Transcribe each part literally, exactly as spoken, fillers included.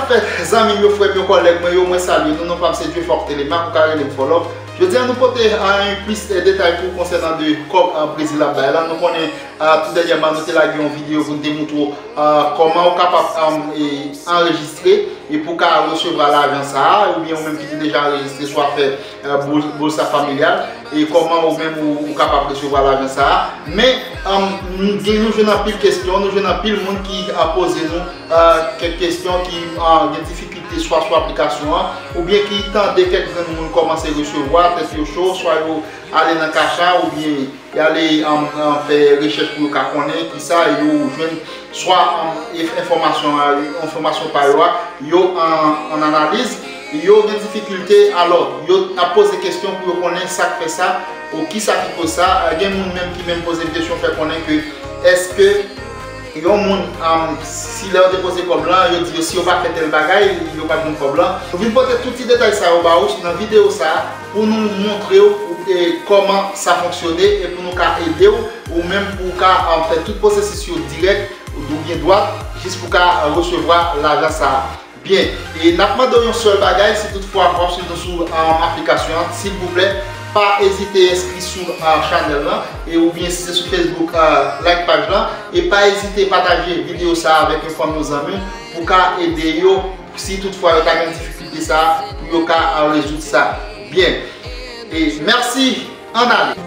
Fèt, zanmi m yo, frè m yo, kòlèg mwen yo, mwen salye nou. Non pa m se Dieufort Telemaque, ou ka rele m Fòlòf. Jodi a nou pote, ah, yon plis, eh, detay pou konsènan de kòb, ah, Brezil ap bay la. Nou konnen, ah, tou dènyèman nou te lage yon videyo pou n te moutre w, ah, kòman ou kapab, ah, e, anrejistre e pou w ka resevwa lajan sa a, oubyen ou menm ki te deja anrejistre, swa fè, eh, Bol-, Bolsa Familial, e kòman ou menm ou, ou kapab resevwa lajan sa a. Men, ah, gen, nou jwenn anpil kesyon, nou jwenn anpil moun ki, ah, poze nou, ah, kèk kesyon ki, ah, gen difikilte swa sou aplikasyon an, oubyen ki tande kèk grenn moun kòmanse resevwa, tèt yo cho, swa yo ale nan Cash App, oubyen y ale, um, um, fè rechèch pou yo ka konnen kisa yo jwenn, swa, um, enf-, enfòmasyon, uh, enfòmasyon pa yo a, yo an, an analiz, yo gen difikilte, alò, yo ap poze kesyon pou yo konnen sa k fè sa, ou kisa ki koz sa. Uh, gen moun menm ki menm poze m kesyon, fè konnen ke èske yon moun, um, si lè yo depoze kòb lan, yo di yo si yo pa fè tèl bagay, yo pa jwenn kòb lan. Nou vin pote tout ti detay sa yo ba ou nan videyo sa a pou nou montre w, e, kòman sa fonksyone e pou nou ka ede w, ou menm pou w ka, um, fè tout pwosesis yo dirèk oubyen dwat, jis pou w ka, uh, resevwa lajan sa a. Byen, e n ap mande w yon sèl bagay, si toutfwa w ap swiv nou sou, um, aplikasyon an, silvouplè, pa ezite enskri sou, uh, chanèl lan, e oubyen si se sou Facebook, uh, like paj lan, e pa ezite pataje videyo sa a avèk yon fanmi, yon zanmi, pou ka ede yo, si toutfwa yo ta gen difikilte sa a, pou yo ka, uh, rezoud sa. Byen, e mèsi. Ann ale.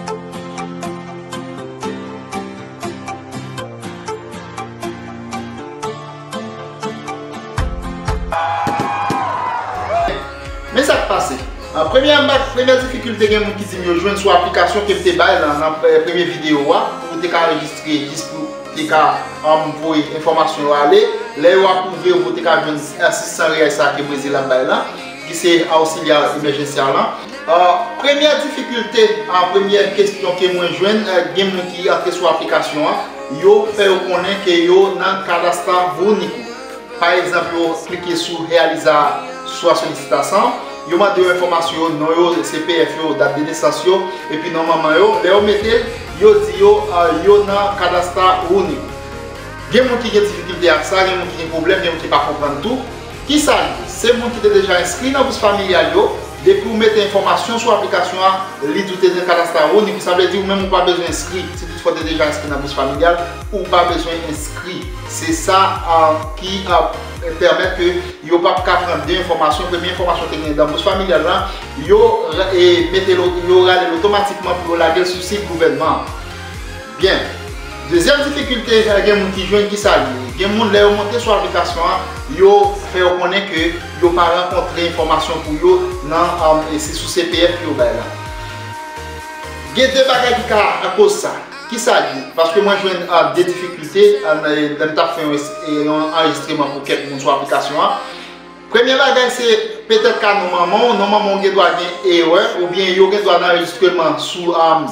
Men sa k pase. Ah, premyè, premyè difikilte gen moun ki di m yo jwenn sou aplikasyon ke m te bay lan nan, eh, premye videyo a, pou ou te ka anrejistre jis pou ou te ka, um, voye enfòmasyon yo ale. Lè yo apwouve, ou te ka jwenn, eh, sis san reyal sa ke Brezil ap bay lan, ki se auxiliar emergencial lan. Ah, premyè difikilte, ah, premyè kesyon ke mwen jwenn, eh, gen moun ki antre sou aplikasyon an, yo fè yo konnen ke yo nan Cadastro Único. Pa egzanp, yo klike sou Realizar sua solicitação, yo mande yo enfòmasyon yo, non yo, C P F yo, dat de nesans yo, epi non manman yo. Lè yo mete l, yo di yo, ah, yo nan Cadastro Único. Gen moun ki gen difikilte ak sa, gen moun ki gen pwoblèm, gen moun ki pa konprann tou. Kisa l ye? Se moun ki te deja enskri nan bous familyal yo, depi w mete enfòmasyon sou aplikasyon an, li di w te nan Cadastro Único, sa vle di ou menm ou pa bezwen enskri, si toutfwa w te deja enskri nan bous familyal, ou pa bezwen enskri. Se sa, ah, ki, ah, pèmèt ke yo p ap ka pran de enfòmasyon. Premye enfòmasyon te gen nan bous familyal lan, yo ra-, e, mete l o-, yo rale l otomatikman pou yo lage l sou sit gouvènman an. Byen. Dezyèm difikilte, eh, gen moun ki jwenn, kisa l ye? Gen moun, lè yo monte sou aplikasyon an, yo fè yo konnen ke yo pa rankontre enfòmasyon pou yo nan, um, e se sou C P F yo bay la. Gen de bagay ki ka akoz sa. Kisa l ye? Paske mwen jwenn, ah, de difikilte, ah, lè m t ap fè yon, e, yon anrejistreman pou kèk moun sou aplikasyon an. Premye bagay se petèt ka non manman w, non manman w gen dwa gen erè, oubyen yo gen dwa nan anrejistreman sou, um,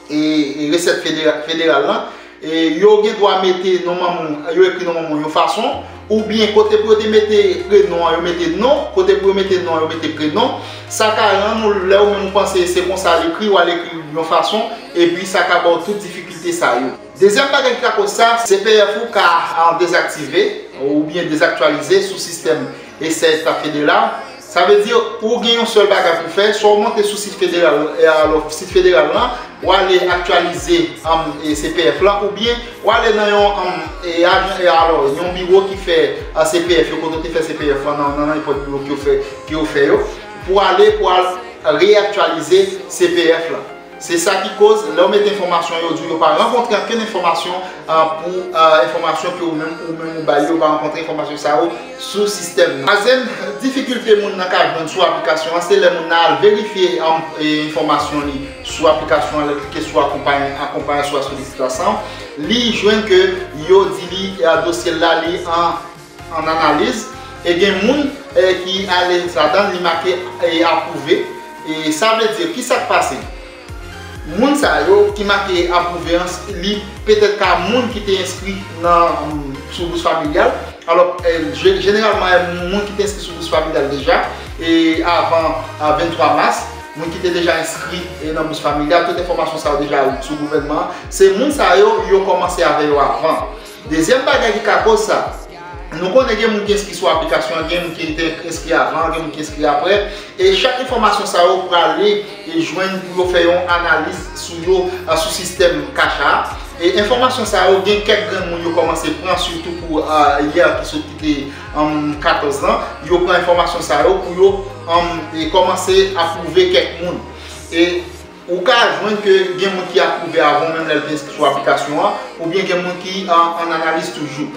e, e resèt federa-, federal lan. E yo gen dwa mete non manman w, yo ekri non manman w yon fason, oubyen kote pou yo te mete prenon an, yo mete non, kote pou yo mete non an, yo mete prenon. Sa ka rann ou, lè ou menm ou panse se konsa l ekri, w al ekri yon fason, epi sa ka ba w tout difikilte sa yo. Dezyèm bagay ki ka koz sa, C P F ou ka, ah, dezaktive oubyen dezaktyalize sou sistèm Receita Federal. Sa vle di, ou gen yon sèl bagay pou fè, swa w monte sou sit federal, e alò, sit federal lan, w ale aktyalize, um, e C P F lan, oubyen w ale nan yon, um, e ajan, e alò, yon biwo ki fè, ah, C P F yo, kote w te fè C P F lan, nan, nan nenpòt biwo ki yo fè, ki yo fè yo, pou ale, pou al reaktyalize C P F lan. Se sa ki koz, lè w mete enfòmasyon, yo di w yo pa rankontre okenn enfòmasyon, ah, pou, ah, enfòmasyon ke ou menm, ou menm ou bay yo, yo pa rankontre enfòmasyon sa yo sou sistèm nan. Twazyèm difikilte moun nan ka jwenn sou aplikasyon an, se lè moun nan al verifye, ah, e, enfòmasyon li sou aplikasyon an, lè l klike sou akonpanye, akonpanye sou solisitasan, li jwenn ke yo di li, ah, dosye l la, li an an analiz, e gen moun, e, ki ale ladan, li make, e, apwouve. E sa vle di, kisa k pase? Moun sa yo ki make apwouve an, li petèt ka moun ki te enskri nan, mm, sou bous familyal. Alò, e, je-, jeneralman, e, moun ki te enskri sou bous familyal deja, e, avan, a, venntwa mas, moun ki te deja enskri, e, nan bous familyal, tout enfòmasyon sa yo deja sou gouvènman an, se moun sa yo, yo kòmanse avè yo avan. Dezyèm bagay ki ka koz sa, Nou konnen gen moun ki enskri sou aplikasyon an, gen moun ki te enskri avan, gen moun ki enskri apre. E chak enfòmasyon sa yo prale e jwenn pou yo fè yon analiz sou yo, a, sou sistèm CACHA a. E enfòmasyon sa yo, gen kèk grenn moun yo kòmanse pran, sitou pou, a, yè ki sot ki te, um, katòz lan. Yo pran enfòmasyon sa yo pou yo, um, e kòmanse apwouve kèk moun. E ou ka jwenn ke gen moun ki apwouve avan menm lè l te enskri sou aplikasyon an, oubyen gen moun ki an, an analiz toujou.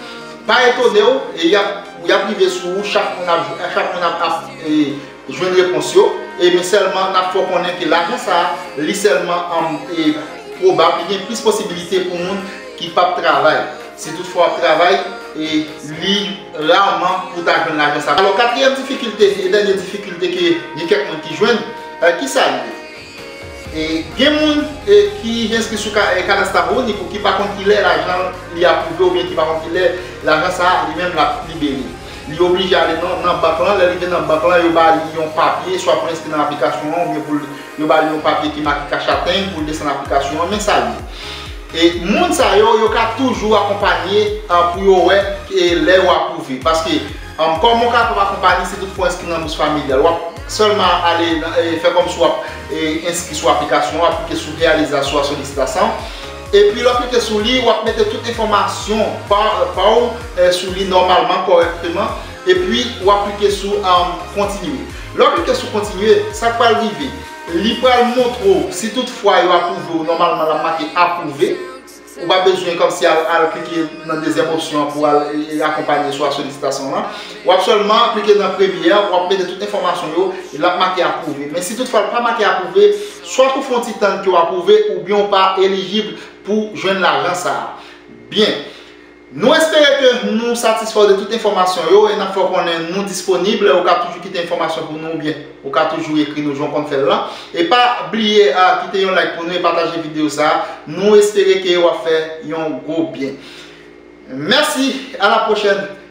Pa etone w, e y ap, y ap rive sou ou, chak moun ap, chak moun ap, ap, e, jwenn repons yo, e men sèlman n ap fè w konnen ke lajan sa a, li sèlman, um, e, pwobab, li gen plis posibilite pou moun ki p ap travay. Si toutfwa w ap travay, e li raman pou w ta jwenn lajan sa a. Alò, katriyèm difikilte e dènye difikilte ke gen kèk moun ki jwenn, e, ki sa l ye? E gen moun, e, ki enskri sou ka, e, Cadastral Único ki pa konn kilè lajan li apwouve oubyen ki pa konn kilè lajan sa a li menm l ap libere. Li oblije ale nan, nan bank lan. Lè li rive nan bank lan, yo ba li yon papye, swa pou l enskri nan aplikasyon an, oubyen pou l, yo ba li yon papye ki make CACHA Ten pou l desann aplikasyon an, men sa l ye. E moun sa yo, yo ka toujou akonpanye, a, pou yo wè, e, lè yo apwouve. Paske, a, kòman w kapab akonpanye si toutfwa w enskri nan bous familyal? W ap sèlman ale nan, e, fè kòmsi w ap, e, enskri sou aplikasyon an, w ap klike sou Realiza sua solicitação. Epi lè w klike sou li, w ap mete tout enfòmasyon pa, pa w, e, sou li nòmalman, kòrèkteman. Epi w ap klike sou, um, Kontinye. Lè w klike sou Kontinye, sa k pral rive? Li pral montre w, si toutfwa yo apwouve w, nòmalman l ap make apwouve. Ou pa bezwen kòmsi al, al klike nan dezyèm opsyon an pou al, e, e, akonpanye sou a solisitasyon lan. W ap sèlman klike nan premye a, w ap mete tout enfòmasyon yo, e l ap make apwouve. Men si toutfwa l pa make apwouve, swa pou fè yon ti tann ke w apwouve, oubyen w pa elijib pou jwenn lajan sa a. Byen. Nou espere ke nou satisfè w de tout enfòmasyon yo e n ap fè w konnen nou disponib. Ou ka toujou kite enfòmasyon pou nou oubyen ou ka toujou ekri nou jan w konn fè l lan. E pa bliye, a, kite yon like pou nou e pataje videyo sa a. Nou espere ke w ap fè yon gwo byen. Mèsi, a la pwochèn.